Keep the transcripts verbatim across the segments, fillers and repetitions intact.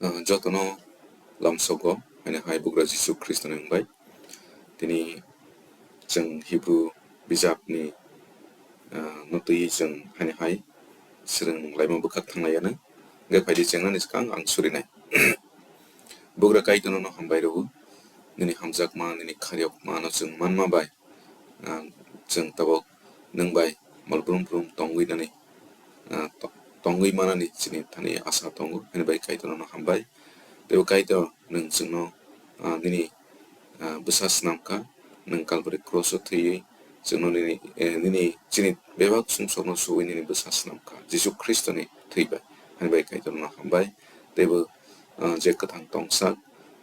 Ah, jotono lamsogo, haini hai bugra Jisu Khristoni wngbai. Tini chwng Hebrew bijapni, ah, no twiwi chwng haini hai swrwng laima bwkhak thanglaiyano. Hwnkhe phaidi chengnani swkang ang surinai. Bugra Kaitorno no hambai rwo, nini hamjakma, nini khairokma no chwng manma bai, ah, chwng tabuk nwng bai mol brum brum tongwi nani, ah, to-, tongwi manani chini thani asa tongo, haini bai Kaitorno no hambai. Teibo Kaitor, nwng chwngno, ah, nini, ah, bwsa swnam kha, nwng Kalvari cross-o thwiwi chwngno nini, eh, nini chini bebak sumsokno suwi nini bwsa swnam kha, Jisu Khristoni thwi bai, haini bai Kaitorno hambai. Teibo, ah, je kwthang tongsak,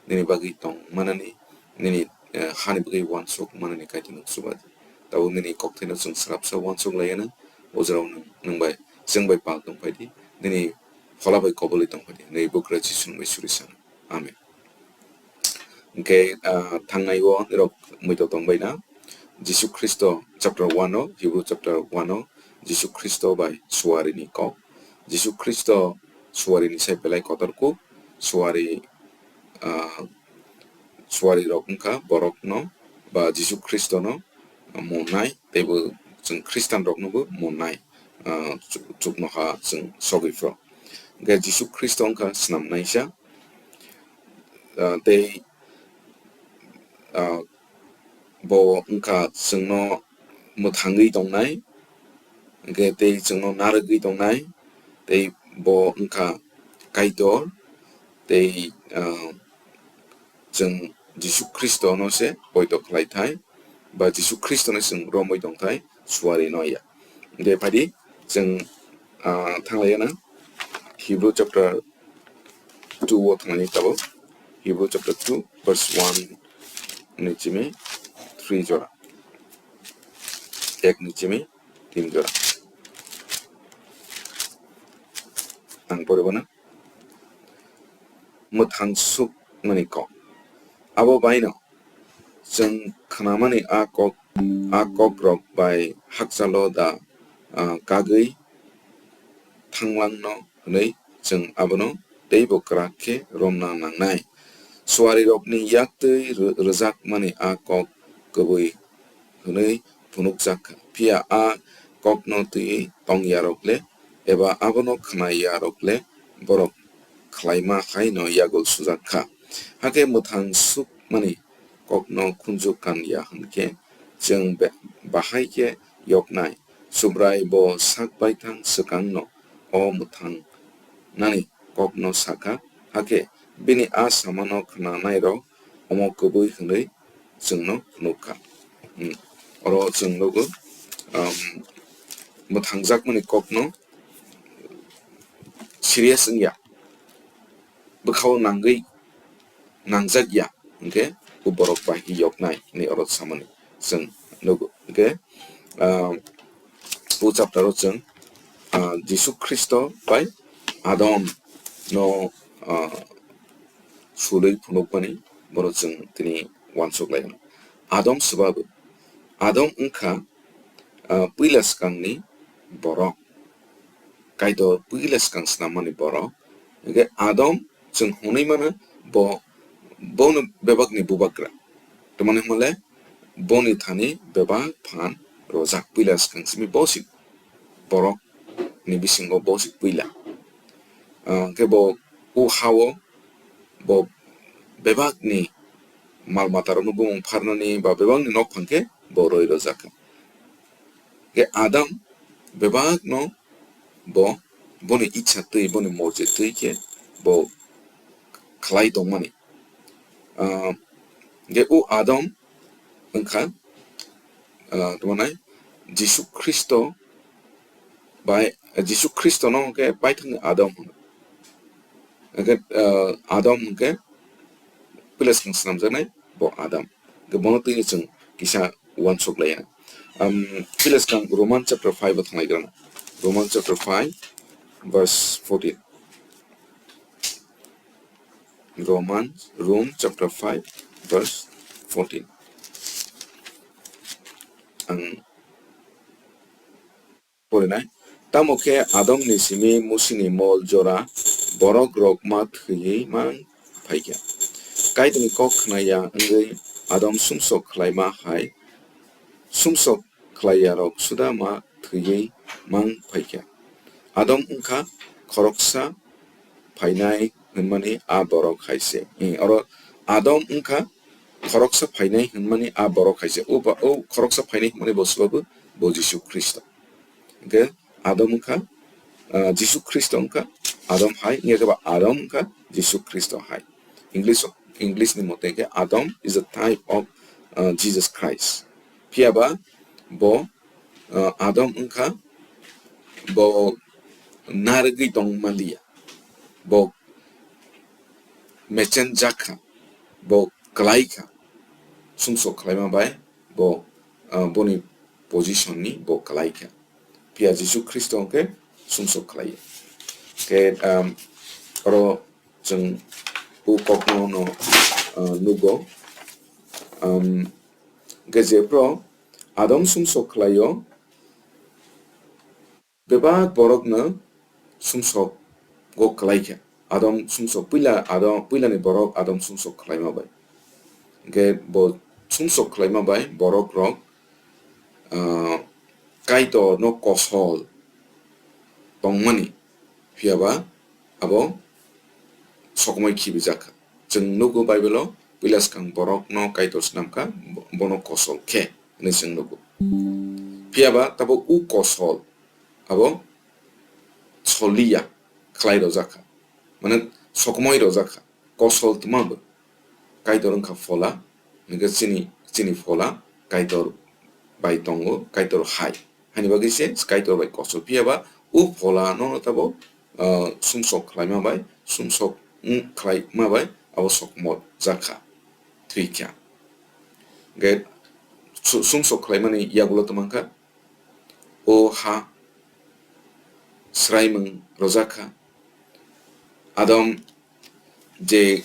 nini bagwi tong manani, nini, eh, hani bagwi uansuk manani Kaitor nwng chubaji. Tabuk nini kokthaino chwng swrapsa uansuk laiyano, o jorao nwng, nwng bai, chwng bai pal tongphaidi, nini phola bai kobolwi tongphaidi, nini bugra Jisu nwng bai suri sano. Amen. Hwnkhe, ah, thangnai o nirok muitok tongbaina, Jisu Khristo chapter one o, Hebrew chapter one o, Jisu Khristo bai suarini kok. Jisu Khristo suarini sai belai kotor kuk, suari, ah, suari rok wngkha borokno ba Jisu Khristono munnai, teibo chwng Khristian roknobo munnai, ah, chu-, chuknoha chwng sogwi phro. Hwnkhe Jisu Khristo wngkha snamnaisa, ah, tei, ah, bo wngkha chwngno mwthangwi tongnai, hwnkhe tei chwngno narwgwi tongnai, tei bo wngkha Kaitor, tei, ah, chwng Jisu Khristono se poito khlai thai, ba Jisu Khristono chwng romwi tong thai, suari no ya. Hwnkhe phaidi chwng, ah, thanglaiyana Hebrew chapter two o thanglaini tabuk. Hebrew chapter two verse one ni chimi three jora. Ek ni chimi tin jora. Ang poribana. Mwthang sukmani kok. Abo baino chwng khnamani a kok, a kokrok bai hakchalo da, ah, kagwi thanglangno hwnwi chwng abono teibo kwrak khe romna nangnai. Suarirokni yaktwi rw-, rwjakmani a kok kwbwi hwnwi phunukjak kha. Phiya a kokno twiwi tong yarok le eba abono khna yarok le borok khlaima haino yagul sujak kha. Hakhe mwthang sukmani kokno khunju kan ya hwn khe chwng be-, bahai khe yoknai. Subrai bo sak baithang swkangno o mwthang nani kokno sakha, hakhe bini a samano khnanairok omo kwbwi hwnwi chwngno phunuk kha. Hmm. Oro chwng nugo, um, mwthangjakmani kokno serious wngya, bwkhao nangwi nangjak ya, hwnkhe o borok bai khe yoknai hinwi oro samani chwng nugo. Hwnkhe, ah, o chapter o chwng, ah, Jisu Khristo bai Adam no, ah, sulwi phunukmani borok chwng tini uansuk lai. Adam swbabu, Adam wngkha, ah, puila swkangni borok. Kaitor puila swkang swnammani borok. Hwnkhe Adam chwng hwnwi mano bo, bono bebakni bubagra. Tamoni hwnle boni thani bebak phan rojak puila swkang simi bosik borok ni bisingo bosik puila. Ah, hwnkhe bo o hao bo bebakni mal matarokno bumung pharnani ba bebakni nok phang khe bo roi rojak kha. Hwnkhe Adam bebakno bo boni ichha twi, boni morji twi khe bo khlai tongmani. Ah, hwnkhe o Adam wngkha, ah, tamo nai Jisu Khristo bai, Jisu Khristono hwnkhe paithakni Adam hwno. Hwnkhe, ah, Adam hwnkhe puila swkang swnamjaknai bo Adam. Hwnkhe bono twi chwng kisa uansuk laiya. Um, puila swkang Roman chapter five o thanglai grana. Roman chapter five verse fourteen. Roman, Rome chapter five verse fourteen. Ang porinai. Tamo khe Adamni simi Musini mol jora borok rok ma thwiwi mang phaikha. Kaitorni kok khna ya wngwi Adam sumsok khlaima hai sumsok khlai ya rok suda ma thwiwi mang phaikha. Adam wngkha khoroksa phainai hwnmani a borok hai se. Oro Adam wngkha khoroksa phainai hwnmani a borok hai se. O ba, o khoroksa phainai hwnmani bo swbabu bo Jisu Khristo. Hwnkhe Adam wngkha, ah, Jisu Khristo wngkha Adam hai, wngya khe ba Adam wngkha Jisu Khristo hai. English, English ni mote khe Adam is a type of, ah, Jesus Christ. Phiya ba bo, ah, Adam wngkha bo narwgwi tong manliya. Bo mechen jakha, bo kwlaikha, sumsok khlaima bai bo, ah, boni position ni bo kwlaikha. Phiya Jisu Khristo hwnkhe sumsok khlaiya. Khe, um, oro chwng o kokno no, ah, nugo. Um, hwnkhe jephru Adam sumsok khlaio, bebak borokno sumsok go kwlaikha. Adam sumsok puila, Adam puilani borok Adam sumsok khlaima bai. Hwnkhe bo sumsok khlaima bai borok rok, ah, Kaitor no kosol tongmani, phiya ba abo sokomoi khibijakha. Chwng nugo Bible o puila swkang borok no Kaitor swnamkha, bo-, bono kosol khe hwnwi chwng nugo. Phiya ba tabuk o kosol abo soliya khlai rojak kha, mane sokomoi rojak kha, kosol tma bo Kaitor wngkha phola, hwnkhe chini, chini phola Kaitor bai tongo, Kaitor hai, hani bagwi se Kaitor bai kosol. Phiya ba o phola no tabo, ah, sumsok khlaima bai, sumsok wng khlaima bai abo sokmo jakha, thwikha. Hwnkhe su-, sumsok khlaimani yagulo tongmangkha, o ha swraimung rwjakha. Adam je,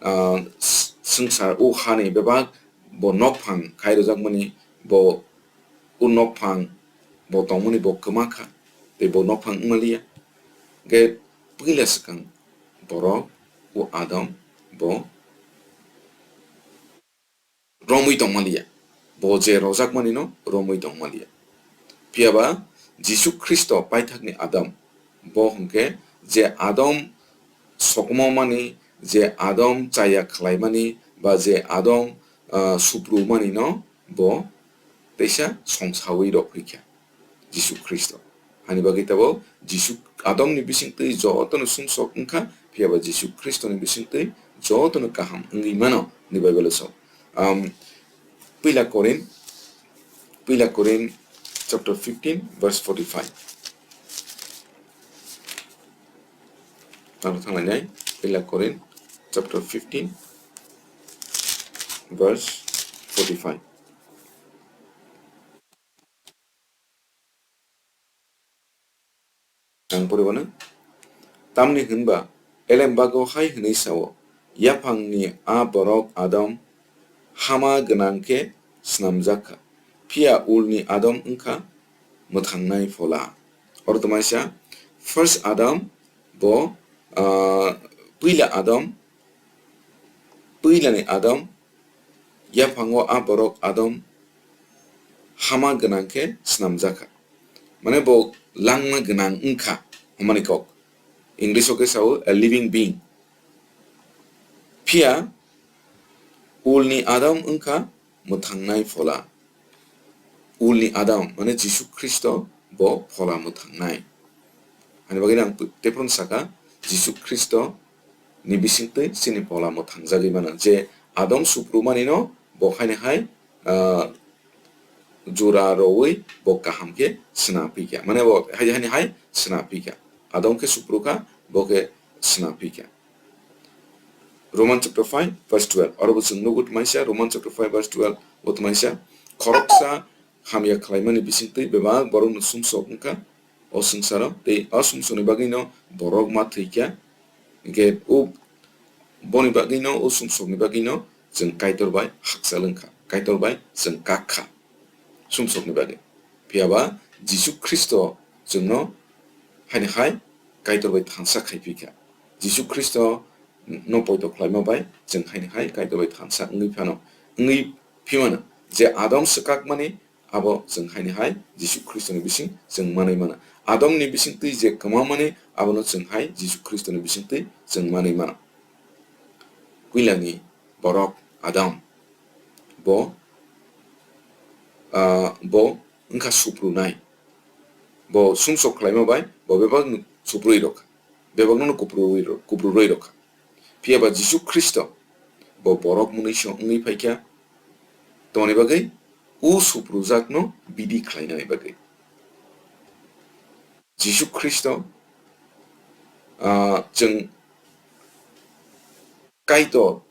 ah, s-, swngchar o hani bebak bo nokphang khai rwjakmani, bo o nokphang bo tongmani bo kwma kha, tei bo nokphang wngmaliya. Hwnkhe puila swkang borok o Adam bo romwi tongmaliya. Bo je rojakmani no romwi tongmaliya. Phiya ba Jisu Khristo paithakni Adam, bo hwnkhe je Adam sokmomani, je Adam chaya khlaimani, ba je Adam, ah, suprumani no bo teisa songsawi rw phaikha. Jisu Khristo. Hani bagwi tabuk Jisu Adamni bisingtwi jotono sumsok wngkha, phiya ba Jisu Khristoni bisingtwi jotono kaham wngwi mano, hwnwi Bible-o sao. Am, Puila Korin, Puila Korin chapter fifteen, verse forty-five. Tamo thanglainai, Puila Korin chapter fifteen, verse forty-five. Ang poribo no. Tamni hwnba, Elembago hai hwnwi sao, "Yaphangni a borok Adam hama gwnang khe snamjak kha, phiya ulni Adam wng kha mwthangnai phola." Oro tongmani sa, first Adam bo, ah, puila Adam, puilani Adam, yaphango a borok Adam hama gwnang khe snamjak kha. Mane bo langma gwnang wng kha, hwnmani kok. English o khe sao, a living being. Phiya ulni Adam wng kha mwthangnai phola. Ulni Adam, mane Jisu Khristo bo phola mwthangnai. Ani bagwi ang tephuru saka, Jisu Khristo ni bisingtwi chini phola mwthangjagwi mano. Je Adam suprumani no bo haini hai, ah, jora rwui bo kaham khe sna phi kha. Mane bo hai, haini hai sna phi kha. Adam khe supru kha, bo khe sna phi kha. Roman chapter five verse twelve. Oro bo chwng nugo tmaisa, Roman chapter five verse twelve bo tmaisa. Khoroksa hamya khlaimani bisingtwi bebak borokno sumsok wng kha o swngcharo, tei o sumsokni bagwino borok ma thwi kha. Hwnkhe o boni bagwino, o sumsokni bagwino chwng Kaitor bai hakchal wng kha, Kaitor bai chwng kak kha. Sumsokni bagwi. Phiya ba Jisu Khristo chwngno haini hai Kaitor bai thansa khai phi kha. Jisu Khristo no poito khlaima bai chwng haini hai Kaitor bai thansa wngwi phano, wngwi phimano. Je Adam swkakmani abo chwng haini hai Jisu Khristoni bising chwng manwi mano. Adamni bisingtwi je kwmamani abono chwng hai Jisu Khristoni bisingtwi chwng manwi mano. Puilani borok Adam, bo, ah, bo wngkha suprunai. Bo sumsok khlaima bai bo bebakno suprui rwkha, bebakno kuprui rw-, kuprurwi rwkha. Phiya ba Jisu Khristo bo borok mwnwi se wngwi phaikha, tongni bagwi o suprujakno bidi khlainani bagwi. Jisu Khristo, ah, chwng Kaitor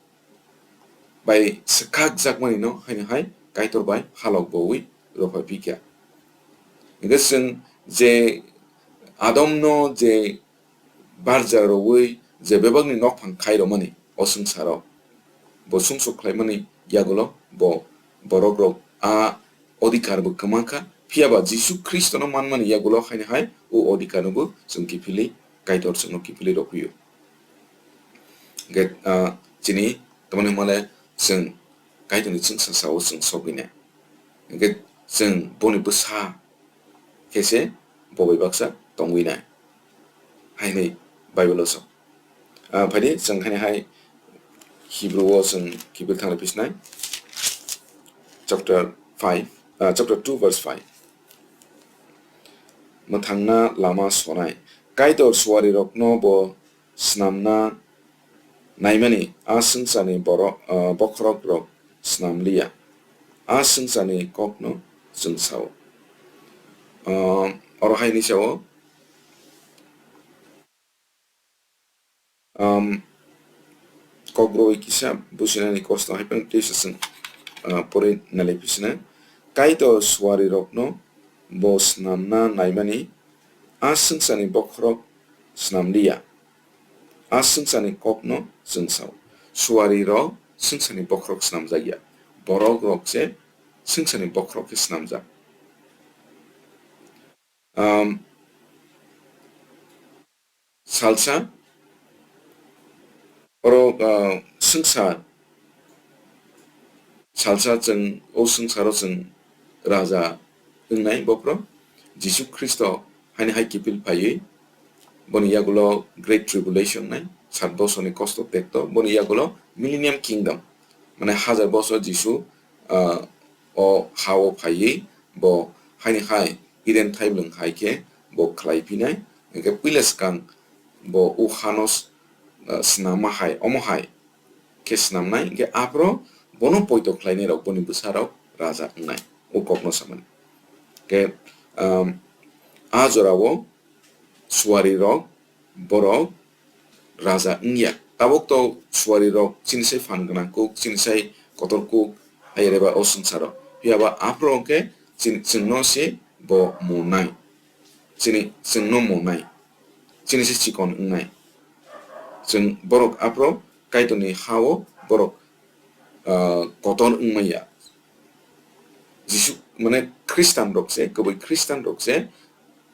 bai swkakjakmani no haino hai Kaitor bai halok bowi rophai phikha. Hingke chwng je Adamno je barja rwui je bebakni nokphang khai romani o swngcharo, bo sumsok khlaimani yagulo bo borok rok a odhikar bo kwma kha, phiya ba Jisu Khristono manmani yagulo haino hai o odhikar no bo chwng kiphilwi Kaitor chwngno kiphilwi rw phio. Hingke, ah, chini tamoni hwnmale chwng Kaitorni chwngsacha o chwng sogwi nai. Hingke chwng boni bwsa khe se bo bai baksa tongwi nai, hai hwnwi Bible o sa. Ah, phaidi chwng haino hai Hebrew o chwng kiphil thangna phisnai chapter five, ah, chapter two verse five. Mwthangna lama sonai. Kaitor suarirokno bo snamna naimani a swngcharni borok, ah, bokhorokrok snam liya. A swngcharni kokno chwng sao. Ah, oro hai hwnwi sao, um, kokroi kisa businani kosto hai phano tei se chwng, ah, pore nalai phisina. Kaitor suarirokno bo snamna naimani a swngcharni bokhorok snam liya. A swngcharni kokno chwng sao. Suarirok swngcharni bokhorok snamjak ya. Borok rok se swngcharni bokhorok khe snamjak. Um, salsa, oro, ah, swngchar, salsa chwng, o swngcharo chwng raja wngnai bophro, Jisu Khristo haino hai kiphil phaiwi, boni yagulo Great Tribulation wngnai, sat bosorni kosto tekto, boni yagulo Millennium Kingdom, mane hajar bosor Jisu, ah, o ha-o phaiwi, bo haino hai Eden thaiblwng hai khe bo khlai phinai, hingkhe puila swkang bo o hano s-, ah, snamma hai, omo hai khe snamnai, hingkhe aphro bono poito khlainai rok, boni bwsa rok raja wngnai, o kokno samani. Hingkhe, um, a jorao suari rok borok raja wngya. Tabuk to suari rok chini sai phan gwnang kuk, chini sai kotor kuk, hai reba o swngcharo. Phiya ba aphro hwnkhe chini, chwngno se bo monai. Chini, chwngno monai. Chini se chikon wngnai. Chwng borok aphro Kaitorni ha-o borok, ah, kotor wngmaya. Jisu, mane Khristan rok se, kwbwi Khristan rok se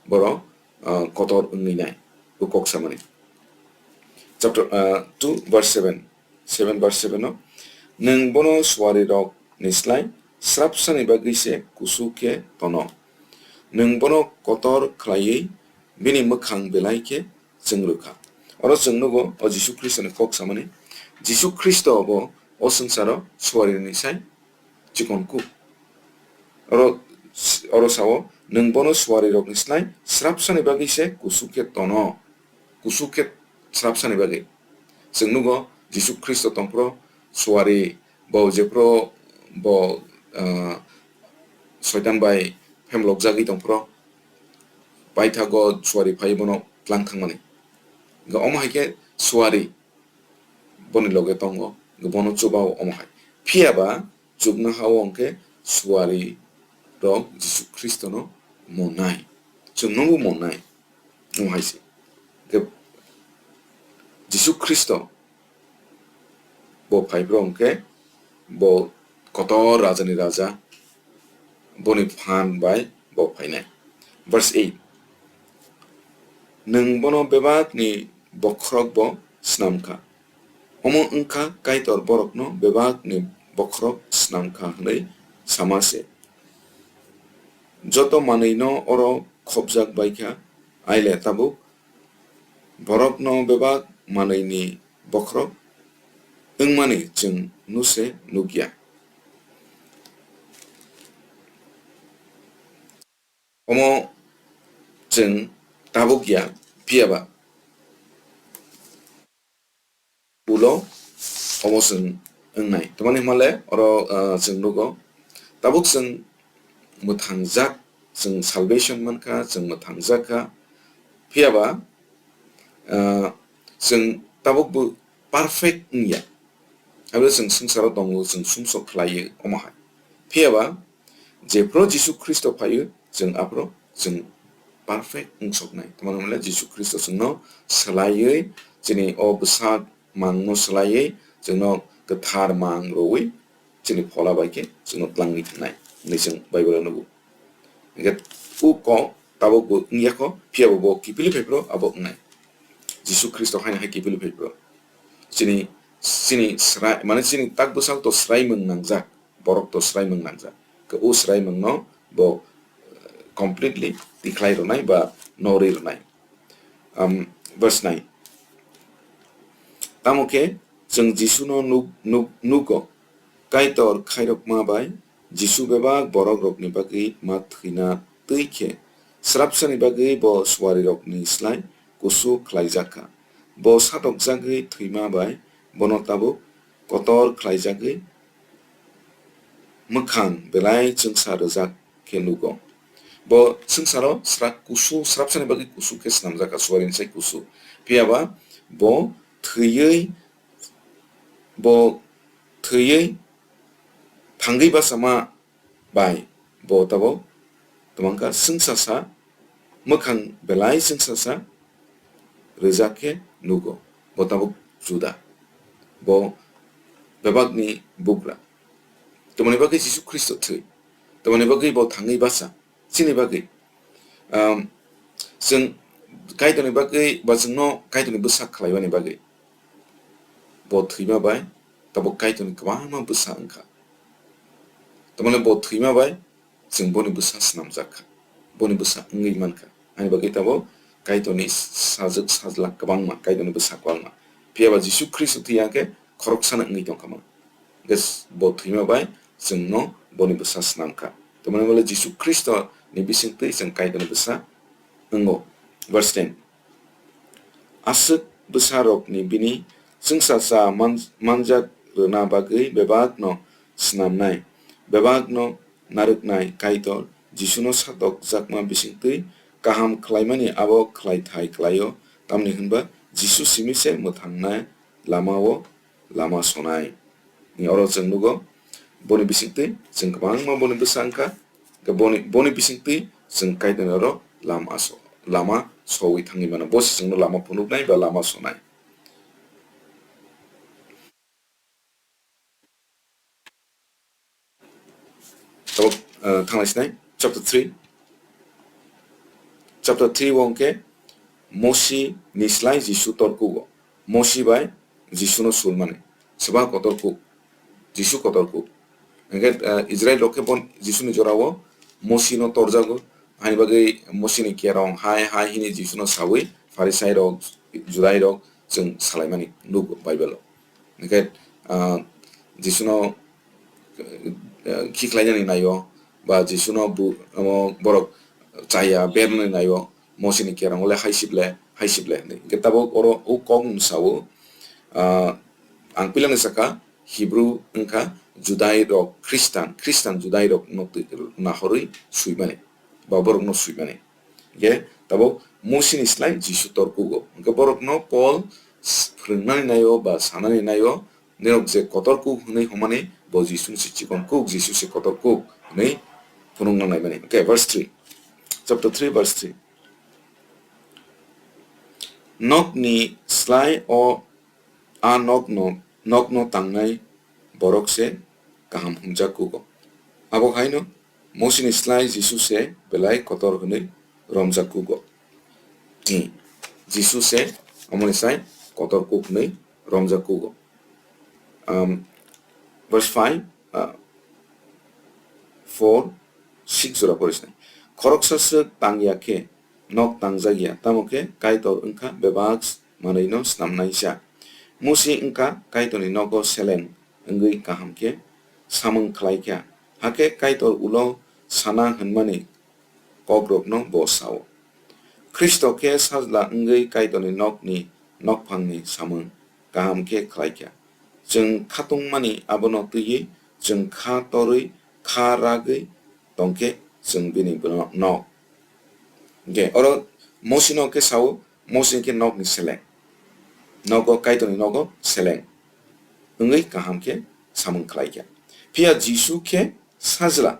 borok, ah, kotor wngwi nai, o kok samani. Chapter, ah, two verse seven, seven verse seven o, "Nwng bono suari rok ni slai srapsani bagwi se kusu khe tono. Nwng bono kotor khlaiwi bini mwkhang belai khe chwng rwkha." Oro chwng nugo o Jisu Khristoni kok samani. Jisu Khristo bo o swngcharo suari ni sai chikon kuk. Oro, oro sao, "Nwng bono suari rokni slai srapsani bagwi se kusu khe tono." Kusu khe srapsani bagwi. Chwng nugo Jisu Khristo tongphro suari bo jephro bo, ah, Soitan bai phemlokjagwi tongphro paithago suari phai bono tlang thangmani. Hwnkhe omo hai khe suari boni loge tongo, bono chubao omo hai. Phiya ba chuknoha-o hwnkhe suari rok Jisu Khristono monai, chwngnobo monai, omo hai se. Hwnkhe Jisu Khristo bo phai phro hwnkhe bo kotor rajani raja, boni phan bai bo phainai. Verse eight, "Nwng bono bebakni bokhorok bo snam kha. Omo wng kha Kaitor borokno bebakni bokhorok snam kha hwnwi sama se. Joto manwino oro khopjak bai kha, aile tabuk borokno bebak manwini bokhorok wngmani chwng nuse nukya. Omo chwng tabuk ya, phiyaba ulo omo chwng wngnai. Tamani hwnmale oro, ah, chwng nugo. Tabuk chwng mwthangjak, chwng salvation mankha, chwng mwthangjak kha. Phiyaba, ah, chwng tabuk bo perfect wngya. Abo chwng swngcharo tongo, chwng sumsok khlaiwi omo hai. Phiyaba, jephru Jisu Khristo phaio, chwng aphru chwng perfect wngsoknai. Tamani hwnmale Jisu Khristo chwngno swlaiwi, chini o bwsak mangno swlaiwi, chwngno kwthar mang rwui, chini phola bai khe chwngno twlangwi thangnai hwnwi chwng Bible-o nugo. Hwnkhe o kok tabuk bo wngya kho, phiyaba bo kiphilwi phaiphru abo wngnai. Jisu Khristo haino hai kiphilwi phaiphru. Chini, chini srai, mane chini tak bwsakto swraimung nangjak, borokto swraimung nangjak. Khe o swraimungno bo, eh, completely tikhlai rwnai ba norwi rwnai. Um, verse nine. Tamo khe chwng Jisuno nuk-, nuk-, nugo, Kaitor khairokma bai Jisu bebak borokrokni bagwi ma thwina twi khe srapsani bagwi bo suarirokni slai kusu khlaijak kha. Bo satokjagwi thwima bai bono tabuk kotor khlaijagwi mwkhang belai chwngsa rwjak khe nugo. Bo swngcharo sra-, kusu, srapsani bagwi kusu khe snamjak kha, suarini sai kusu. Phiyaba bo thwiwi, bo thwiwi thangwi bachama bai bo tabuk twmangkha chwngsasa, mwkhang belai chwngsasa rwjak khe nugo. Bo tabuk Juda, bo bebakni bugra. Tamoni bagwi Jisu Khristo thwi, tamoni bagwi bo thangwi bacha, chini bagwi, um, chwng Kaitorni bagwi ba chwngno Kaitorni bwsak khlaimani bagwi. Bo thwima bai tabuk Kaitorni kwbangma bwsa wngkha. Tamoni bo thwima bai chwng boni bwsa snamjak kha, boni bwsa wngwi mankha. Ani bagwi tabuk Kaitorni sajwk sajla kwbangma, Kaitorni bwsa kwbangma. Phiyaba Jisu Khristo thwiya khe khoroksano wngwi tongkha ma. Hwnkhe bo thwima bai chwngno boni bwsa snamkha. Tamoni hwnmale Jisu Khristoni bisingtwi chwng Kaitorni bwsa wngo. Verse ten. Aswk bwsarokni bini chwngsacha man-, manjak rwna bagwi bebakno snamnai, bebakno narwknai Kaitor Jisuno satokjakma bisingtwi kaham khlaimani abo khlaithai khlaio, tamni hwnba Jisu simi se mwthangnai lamao lama sonai. Ni oro chwng nugo, boni bisingtwi chwng kwbangma boni bwsa wngkha, hwnkhe boni, boni bisingtwi chwng Kaitorni oro lama so-, lama sowi thangwi mano. Bo se chwngno lama phunuknai ba lama sonai. Tabuk, uh, thangna sinai, chapter three. Chapter three o hwnkhe Mosi ni slai Jisu torkugo. Mosi bai Jisuno sulmani. Swbang kotor kuk. Jisu kotor kuk. Hwnkhe, uh, Israel rok khe bon Jisuni jorao Mosino torjago. Hani bagwi Mosini kerong hai hai hini Jisuno sawi Pharisai rok, Judai rok chwng salaimani nugo Bible o. Hwnkhe, ah, Jisuno, eh, khiklainani naio, ba Jisuno bu-, omo borok chaya bernani naio, Mosini kerong le hai sible, hai sible hinwi. Hwnkhe tabuk oro o kok mung sao, ah, ang pilani saka Hebrew wngkha Judai rok Christian, Christian Judai rok no twi-, nahorwi swimani, ba borok no swimani. Hwnkhe tabuk Mosini slai Jisu torkugo. Hwnkhe borokno Paul s-, phwrwngnani naio ba sanani naio, nirok je kotor kuk hwnwi hwnmani, bo Jisuni se chikon kuk, Jisu se kotor kuk hwnwi phunukna naimani. Okay, verse three. Chapter three, verse three. Nokni slai o a nokno, nokno tangnai borok se kaham hwnjak kugo. Abo haino Mosini slai Jisu se belai kotor hwnwi romjak kugo. Ni Jisu se omoni sai kotor kuk hwnwi romjak kugo. Um, verse five, uh, four, six jora pori sinai. Khoroksa swk tang ya khe nok tangjak ya, tamo khe Kaitor wng kha bebak manwi no snamnaisa. Musi wng kha Kaitorni nogo seleng wngwi kaham khe samung khlai kha, hakhe Kaitor ulo sana hwnmani kokrokno bo sao. Khristo khe sajla wngwi Kaitorni nokni nokphangni samung kaham khe khlai kha. Chwng khatungmani abono twiwi chwng kha torwi kha ragwi tong khe chwng bini nok. Hwnkhe oro Mosino khe sao, Mosi khe nokni seleng. Nogo, Kaitorni nogo seleng wngwi kaham khe samung khlai kha. Phiya Jisu khe sajla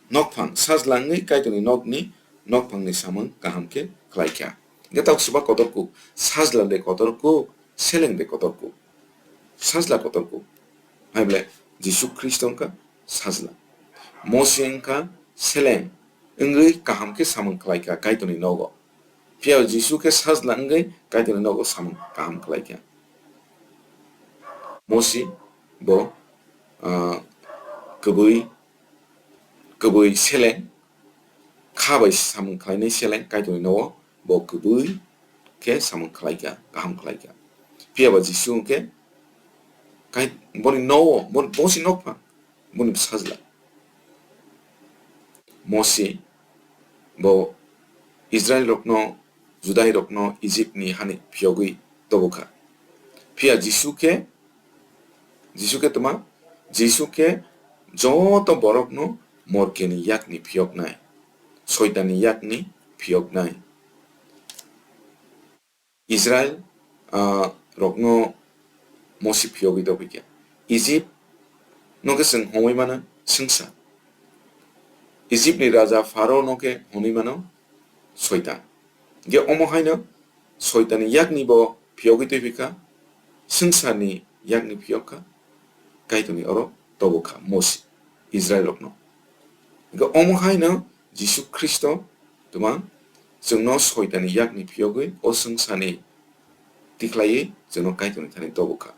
nokphang, sajla wngwi Kaitorni nokni nokphangni samung kaham khe khlai kha. Hwnkhe tabuk swba kotor kuk, sajla de kotor kuk, seleng de kotor kuk. Sajla kotor kuk. Hai bole Jisu Khristo wngkha sajla. Mosi wngkha seleng wngwi kaham khe samung khlai kha Kaitorni nogo. Phiya Jisu khe sajla wngwi Kaitorni nogo samung kaham khlai kha. Mosi bo, ah, kwbwi, kwbwi seleng, kha bai samung khlainai seleng Kaitorni nogo bo kwbwi khe samung khlai kha, kaham khlai kha. Phiya ba Jisu hwnkhe kai-, boni nogo, bo-, Mosi nokphang, boni sajla. Mosi bo Israilrokno, Judairokno Ijipni hani phiyogwi tobokha. Phiya Jisu khe, Jisu khe tma? Jisu khe joto borokno morkeni yakni phiyoknai, Soitanni yakni phiyoknai. Israil, ah, rokno Mosi phiyogwi tobikha. Ijip no khe chwng homwi mano swngsa. Ijipni raja Pharaono khe hwnwi mano Soitan. Hwnkhe omo haino Soitanni yakni bo phiyogwi tobikha, swngcharni yakni phiyok kha, Kaitorni oro tobokha Mosi, Israilrokno. Hwnkhe omo haino Jisu Khristo tma chwngno Soitanni yakni phiyogwi o swngcharni tikhlaiwi chwngno Kaitorni thani tobokha.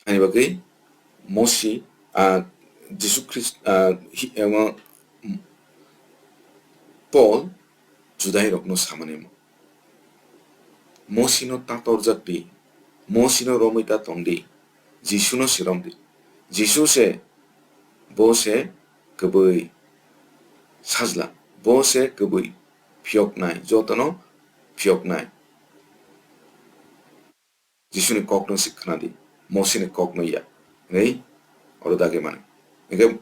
Ani bagwi Mosi, ah, Jisu Khristo, ah, hi-, emo, Paul Judairokno samani mo. Mosino ta torjak di, Mosino romwi ta tong di, Jisuno se rom di. Jisu se, bo se kwbwi sajla, bo se kwbwi phiyoknai, jotono phiyoknai. Jisuni kokno se khna di, Mosini kokno ya, hwnwi oro dagi mano. Hwnkhe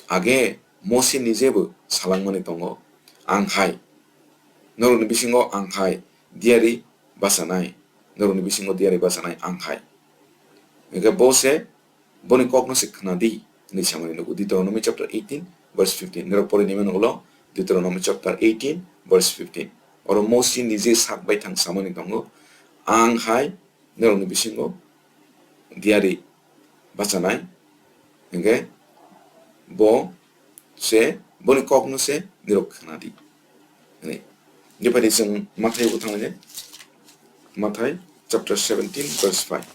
age Mosi nijebo salangmani tongo, "Ang hai, norokni bisingo ang hai diyari bachanai, norokni bisingo diyari bachanai ang hai." Hwnkhe bo se boni kokno se khna di, hwnwi samani nugo. Deuteronomy chapter eighteen, verse fifteen. Norok pori nai mano ulo, Deuteronomy chapter eighteen, verse fifteen. Oro Mosi nije sak bai thang samani tongo, "Ang hai norokni bisingo diyari bachanai," hwnkhe bo se, boni kokno se norok khna di. Hwnwi. Hwnkhe phai di chwng Mathai bo thanglaide. Mathai chapter seventeen, verse five.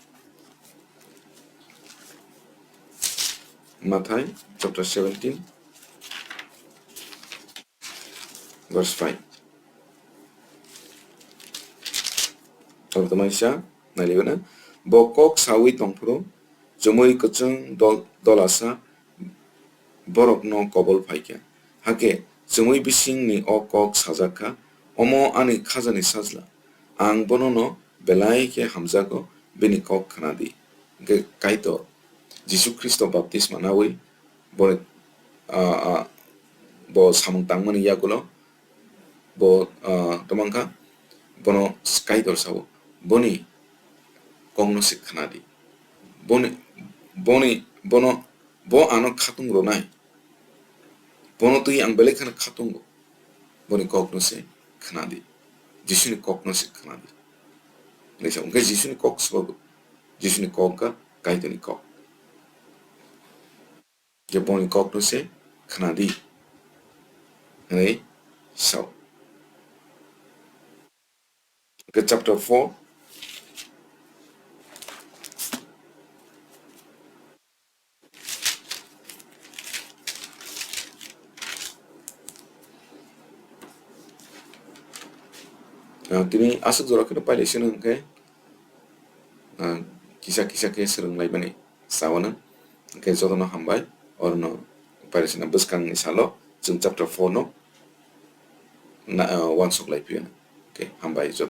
Mathai chapter seventeen, verse five. Abo tamaisa nailibana. Bo kok sawi tongphuru, chumui kwchwng dol-, dolasa borokno kobol phaikha. Hakhe chumui bisingni o kok sajak kha, "Omo ani khajani sajla, ang bonono belai khe hamjago, bini kok khna di." Hwnkhe Kaitor Jisu Khristo baptisma naui bo, ah, ah, bo samung tangmani yagulo bo, ah, tongmangkha, bono Kaitor sao, "Boni kokno se khna di." Boni, boni, bono, bo ano khatung rwnai. Bono twi ang belai kheno khatungo. Boni kokno se khna di. Jisuni kokno se khna di. Hwnkhe Jisuni kok sabo. Jisuni kok kha Kaitorni kok. Je boni kokno se khna di. Hwnwi sao. Ke chapter four. Ah, tini aswk jora kheno pailai sino hwnkhe, ah, kisa kisa khe swrwng laimani. Sawana hwnkhe jotono hambai, orono pailai sino bwskangni salo chwng chapter four no na, ah, uansuk lai phiyano. Okay, hambai joto.